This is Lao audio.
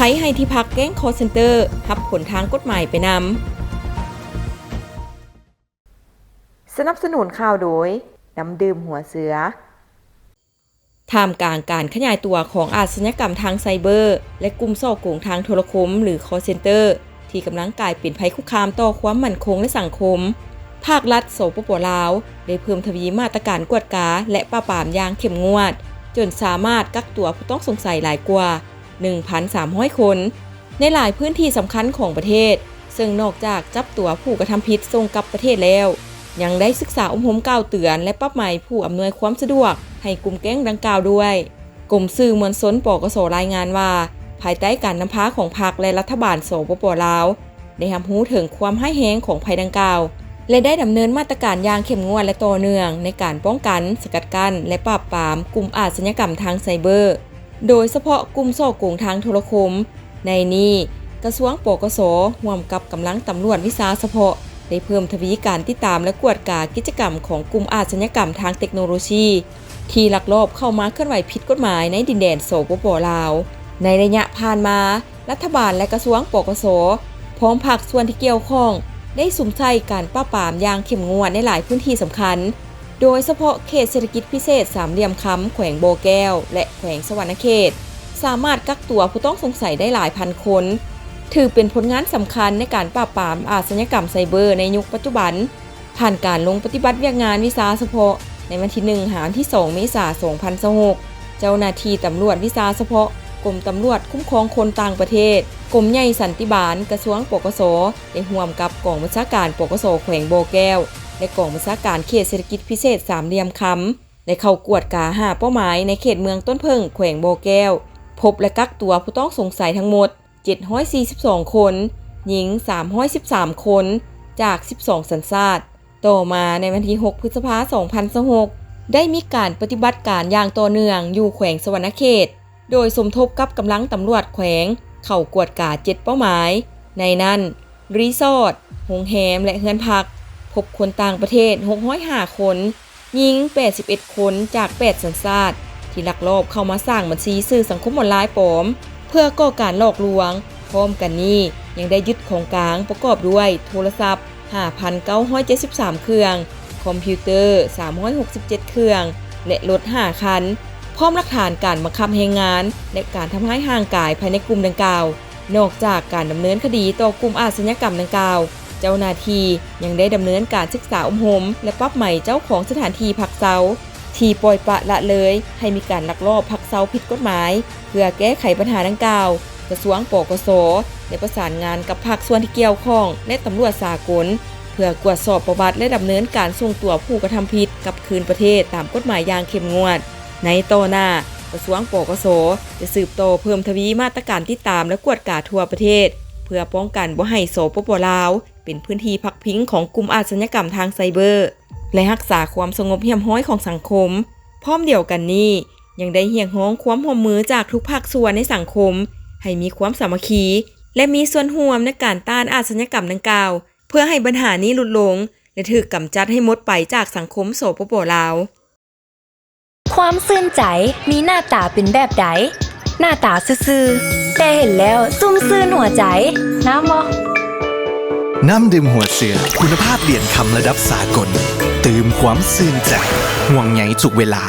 ໄພໃຫ້ທີ່ພັກແກ້ງຄໍເຊັນເຕີ ຮັບຜົນທາງກົດໝາຍໄປນຳ. ສະໜັບສະໜູນຂ່າວໂດຍ ນ້ຳດື່ມຫົວເສືອ. ທ່າມກາງການຂະຫຍາຍຕົວຂອງອາຊະຍາກຳທາງໄຊເບີ ແລະ ກຸ່ມສໍ້ໂກງທາງໂທລະຄົມ ຫຼື ຄໍເຊັນເຕີ ທີ່ກຳລັງກາຍເປັນໄພຄຸກຄາມຕໍ່ຄວາມໝັ້ນຄົງ ແລະ ສັງຄົມ, ພາກລັດ ສປປ ລາວ ໄດ້ເພີ່ມທະວີມາດຕະການກວດກາ ແລະ ປາບປາມຢ່າງເຂັ້ມງວດ, ຈົນສາມາດກັກຕົວຜູ້ຕ້ອງສົງໄສຫຼາຍກວ່າ ໜຶ່ງພັນສາມຮ້ອຍຄົນ ໃນຫຼາຍພື້ນທີ່ສຳຄັນຂອງປະເທດ, ເຊິ່ງນອກຈາກຈັບຕົວຜູ້ກະທຳຜິດສົ່ງກັບປະເທດແລ້ວ, ຍັງໄດ້ສຶກສາອົບຮົມກ່າວເຕືອນ ແລະ ປັບໃໝຜູ້ອຳນວຍຄວາມສະດວກໃຫ້ກຸ່ມແກ້ງດັ່ງກ່າວດ້ວຍ. ກົມສື່ມວນຊົນ ປກສ ລາຍງານວ່າ, ພາຍໃຕ້ການນຳພາຂອງພັກ ແລະ ລັດຖະບານ ສປປ ລາວ ໄດ້ຮັບຮູ້ເຖິງຄວາມຮ້າຍແຮງຂອງໄພດັ່ງກ່າວ ແລະ ໄດ້ດຳເນີນມາດຕະການຢ່າງເຂັ້ມງວດ ແລະ ຕໍ່ເນື່ອງໃນການປ້ອງກັນ, ສະກັດກັ້ນ ແລະ ປາບປາມກຸ່ມອາຊະຍາກຳທາງໄຊເບີ, ໂດຍສະເພາະກຸ່ມສໍ້ໂກງທາງໂທລະຄົມ. ໃນນີ້, ກະຊວງ ປກສ ຮ່ວມກັບກຳລັງຕຳຫຼວດວິຊາສະເພາະ ໄດ້ເພີ່ມທະວີການຕິດຕາມ ແລະ ກວດກາກິດຈະກຳຂອງກຸ່ມອາຊະຍາກຳທາງເຕັກໂນໂລຊີ ທີ່ລັກລອບເຂົ້າມາເຄື່ອນໄຫວຜິດກົດໝາຍໃນດິນແດນ ສປປ ລາວ. ໃນໄລຍະຜ່ານມາ, ລັດຖະບານ ແລະ ກະຊວງ ປກສ ພ້ອມພາກສ່ວນທີ່ກ່ຽວຂ້ອງ ໄດ້ສຸມໃສ່ການປາບປາມຢ່າງເຂັ້ມງວດໃນຫຼາຍພື້ນທີ່ສຳຄັນ, ໂດຍສະເພາະເຂດເສດຖະກິດພິເສດສາມຫຼ່ຽມຄຳ ແຂວງບໍ່ແກ້ວ ແລະ ແຂວງສະຫວັນນະເຂດ, ສາມາດກັກຕົວຜູ້ຕ້ອງສົງໄສໄດ້ຫຼາຍພັນຄົນ, ຖືເປັນຜົນງານສຳຄັນໃນການປາບປາມອາຊະຍາກຳໄຊເບີໃນຍຸກປັດຈຸບັນ. ຜ່ານການລົງປະຕິບັດວຽກງານວິຊາສະເພາະໃນວັນທີໜຶ່ງ ຫາ ວັນທີສອງ ເມສາ ສອງພັນຊາວຫົກ, ເຈົ້າໜ້າທີ່ຕຳຫຼວດວິຊາສະເພາະ ກົມຕຳຫຼວດຄຸ້ມຄອງຄົນຕ່າງປະເທດ, ກົມໃຫຍ່ສັນຕິບານ ກະຊວງ ປກສ ໄດ້ຮ່ວມກັບກອງບັນຊາການ ປກສ ແຂວງບໍ່ແກ້ວ ແລະ ກອງບັນຊາການເຂດເສດຖະກິດພິເສດສາມຫຼ່ຽມຄຳ ໄດ້ເຂົ້າກວດກາຫ້າເປົ້າໝາຍໃນເຂດເມືອງຕົ້ນເຜິ້ງ ແຂວງບໍ່ແກ້ວ, ພົບ ແລະ ກັກຕົວຜູ້ຕ້ອງສົງໄສທັງໝົດ ເຈັດຮ້ອຍສີ່ສິບສອງຄົນ, ຍິງສາມຮ້ອຍສິບສາມຄົນ ຈາກສິບສອງສັນຊາດ. ຕໍ່ມາໃນວັນທີຫົກ ພຶດສະພາ ສອງພັນຊາວຫົກ ໄດ້ມີການປະຕິບັດການຢ່າງຕໍ່ເນື່ອງຢູ່ແຂວງສະຫວັນນະເຂດ, ໂດຍສົມທົບກັບກຳລັງຕຳຫຼວດແຂວງ ເຂົ້າກວດກາເຈັດເປົ້າໝາຍ, ໃນນັ້ນ ຣີສອດ, ໂຮງແຮມ ແລະ ເຮືອນພັກ, ພົບຄົນຕ່າງປະເທດ ຫົກຮ້ອຍຫ້າຄົນ, ຍິງແປດສິບເອັດຄົນຈາກແປດສັນຊາດ ທີ່ລັກລອບເຂົ້າມາສ້າງບັນຊີສື່ສັງຄົມອອນລາຍປອມ ເພື່ອກໍ່ການຫຼອກລວງ. ພ້ອມກັນນີ້ ຍັງໄດ້ຍຶດຂອງກາງປະກອບດ້ວຍໂທລະສັບ ຫ້າພັນເກົ້າຮ້ອຍເຈັດສິບສາມເຄື່ອງ, ຄອມພິວເຕີ ສາມຮ້ອຍຫົກສິບເຈັດເຄື່ອງ ແລະ ລົດຫ້າຄັນ, ພ້ອມຫຼັກຖານການບັງຄັບແຮງງານ ແລະ ການທຳຮ້າຍຮ່າງກາຍພາຍໃນກຸ່ມດັ່ງກ່າວ. ນອກຈາກການດຳເນີນຄະດີຕໍ່ກຸ່ມອາຊະຍາກຳດັ່ງກ່າວ, ເຈົ້າໜ້າທີ່ຍັງໄດ້ດຳເນີນການສຶກສາອົບຮົມ ແລະ ປັບໃໝເຈົ້າຂອງສະຖານທີ່ພັກເຊົາ ທີ່ປ່ອຍປະລະເລີຍໃຫ້ມີການລັກລອບພັກເຊົາຜິດກົດໝາຍ. ເພື່ອແກ້ໄຂບັນຫາດັ່ງກ່າວ, ກະຊວງ ປກສ ໄດ້ປະສານງານກັບພາກສ່ວນທີ່ກ່ຽວຂ້ອງ ແລະ ຕຳຫຼວດສາກົນ ເພື່ອກວດສອບປະຫວັດ ແລະ ດຳເນີນການສົ່ງຕົວຜູ້ກະທຳຜິດກັບຄືນປະເທດຕາມກົດໝາຍຢ່າງເຂັ້ມງວດ. ໃນຕໍ່ໜ້າ, ກະຊວງ ປກສ ຈະສືບຕໍ່ເພີ່ມທະວີມາດຕະການຕິດຕາມ ແລະ ກວດກາທົ່ວປະເທດ ເພື່ອປ້ອງກັນບໍ່ໃຫ້ ສປປ ລາວ ເປັນພື້ນທີ່ພັກພິງຂອງກຸ່ມອາຊະຍາກຳທາງໄຊເບີ ແລະ ຮັກສາຄວາມສະຫງົບຮຽບຮ້ອຍຂອງສັງຄົມ. ພ້ອມດຽວກັນນີ້, ຍັງໄດ້ຮຽກຮ້ອງຄວາມຮ່ວມມືຈາກທຸກພາກສ່ວນໃນສັງຄົມ ໃຫ້ມີຄວາມສາມັກຄີ ແລະ ມີສ່ວນຮ່ວມໃນການຕ້ານອາຊະຍາກຳດັ່ງກ່າວ ເພື່ອໃຫ້ບັນຫານີ້ຫຼຸດລົງ ແລະ ຖືກກຳຈັດໃຫ້ໝົດໄປຈາກສັງຄົມ ສປປ ລາວ. ຄວາມຊື່ນໃຈມີໜ້າຕາເປັນແບບໃດ? ໜ້າຕາຊື່ໆ ແຕ່ເຫັນແລ້ວຊຸ່ມຊື່ນຫົວໃຈ. ນ້ຳບໍ່? ນ້ຳດື່ມຫົວເສືອ ຄຸນນະພາບຫຼຽນຄຳລະດັບສາກົນ ຕື່ມຄວາມຊື່ນໃຈ ຫ່ວງໃຍທຸກເວລາ.